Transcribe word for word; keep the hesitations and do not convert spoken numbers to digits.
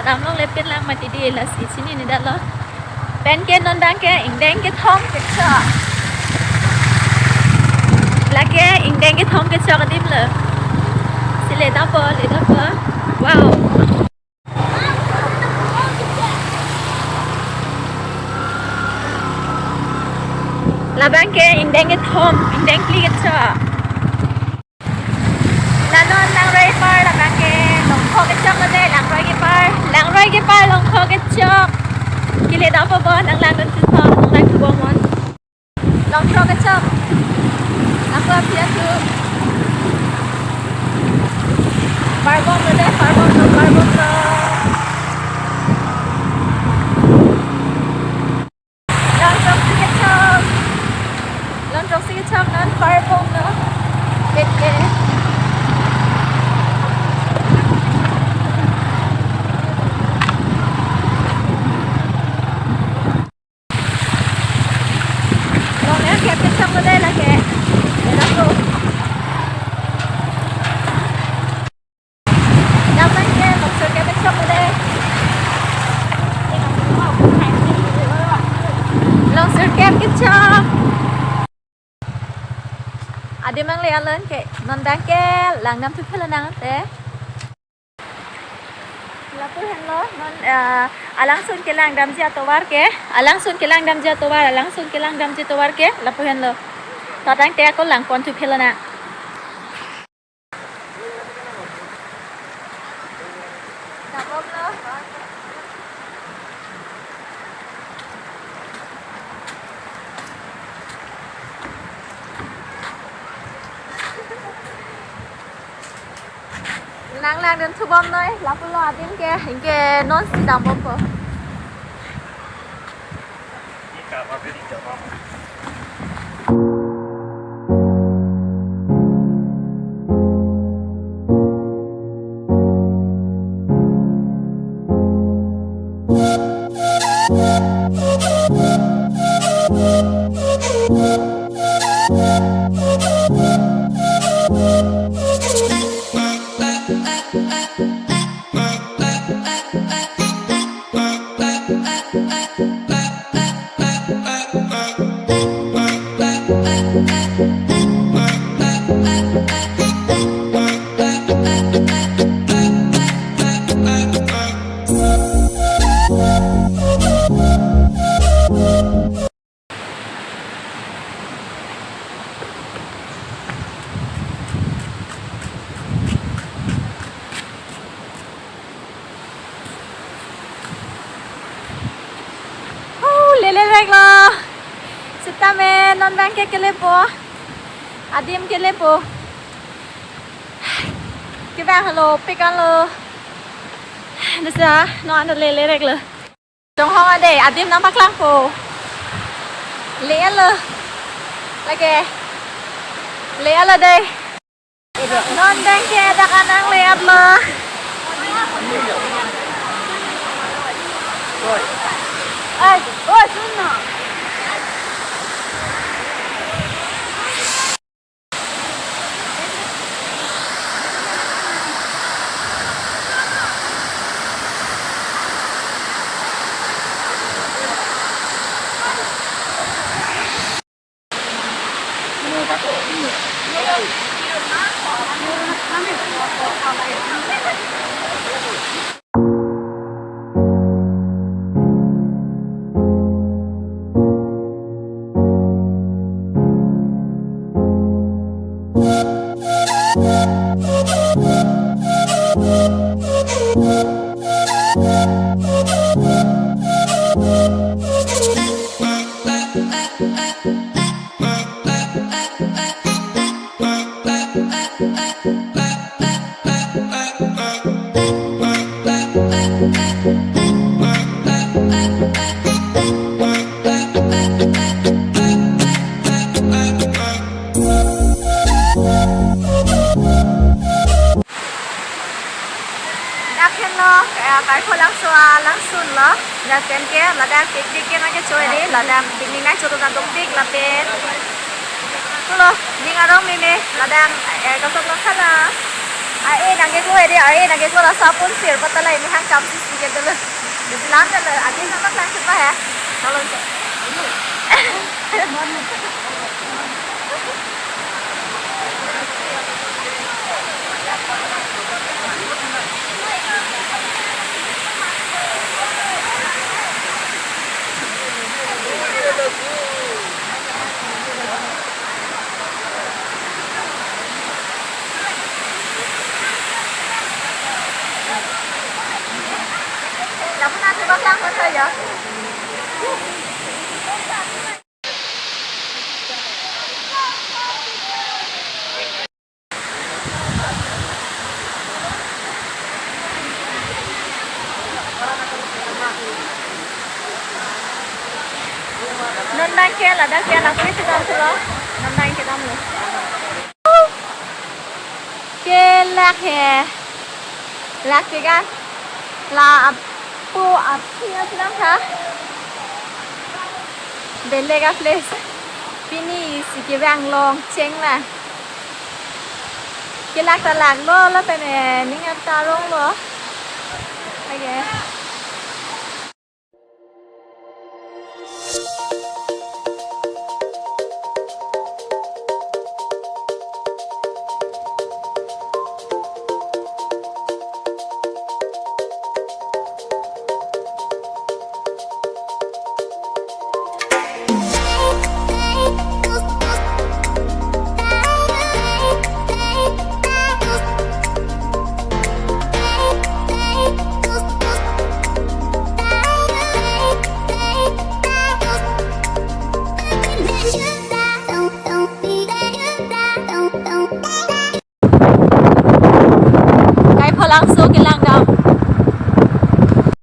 Dam longle pen lang mati di, lasi chinine detlo. Pen ke non abang ke ingdeng kethom kechok. Lake ingdeng kethom kechok adim lo. Si le dampo, le dampo. Wow. Labang ke ingdeng kethom, ingdeng phli kechok. La non langroi apar labang ke longkho kechok lo dei, langroi kepar, langroi kepar longkho kechok. Kile dampo bo, nang langdun thupo, nang langthu bomnon. Longkho kechok. Lapu aphi athu. Parbom lo dei, parbom lo, parbom lo. Longthrok si kechok. Longthrok si kechok non parbom lo. Keke. Long ya kep kechok lo dei lake. Dei lake. Dam abang ke longsur kep kechok lo dei. Longsur kep kechok. Adim nangle-etlo ke, non abang ke langdam thuphelo nang te. Lapu henlo, non, eh, alangsun kelangdamji atovar ke, alangsun kelangdamji atovar, alangsun kelangdamji atovar ke, lapu henlo. To tangte ako langpon thuphelo nang. Nang langdun thubomnoi, lapulo adim ke, anke non si dambompo. Oh, lele reklo. Sitame non abang ke kelepo. Adim kelepo. Kevang halo, pikan lo. Nasa, non ano lele reklo. Chonghong ade, adim nangpaklangpo. Le-etlo. Lake. Le-etlo dei. Non abang ke dak anang le-etlo. Ai, oi, sunna. Dak henlo, eh, Karkholangso alangsun lo. Dak pen ke ladak picnic ke nangkechoi dei, ladak picnic nangchotong dokdik lapen. Pulo, ning arong meme, ladak, eh, kosong lo khala. Ai, nangkeko hedi, ai, nangkeko laso apun sir patalai mehang kam sisi ke dulu. Diselam dulu, adi nama kelang kita ya. Kalau Non nangke ladak ke anak pui sedang selo. Non nangke damlo. Kelak he. Lak ke kan. La apo api sedang tha. Belega place. Pini si kevang long cheng la. Kelak ta laklo, lapen, eh, ning arta ronglo. Okay. Kaipholangso kelang dam.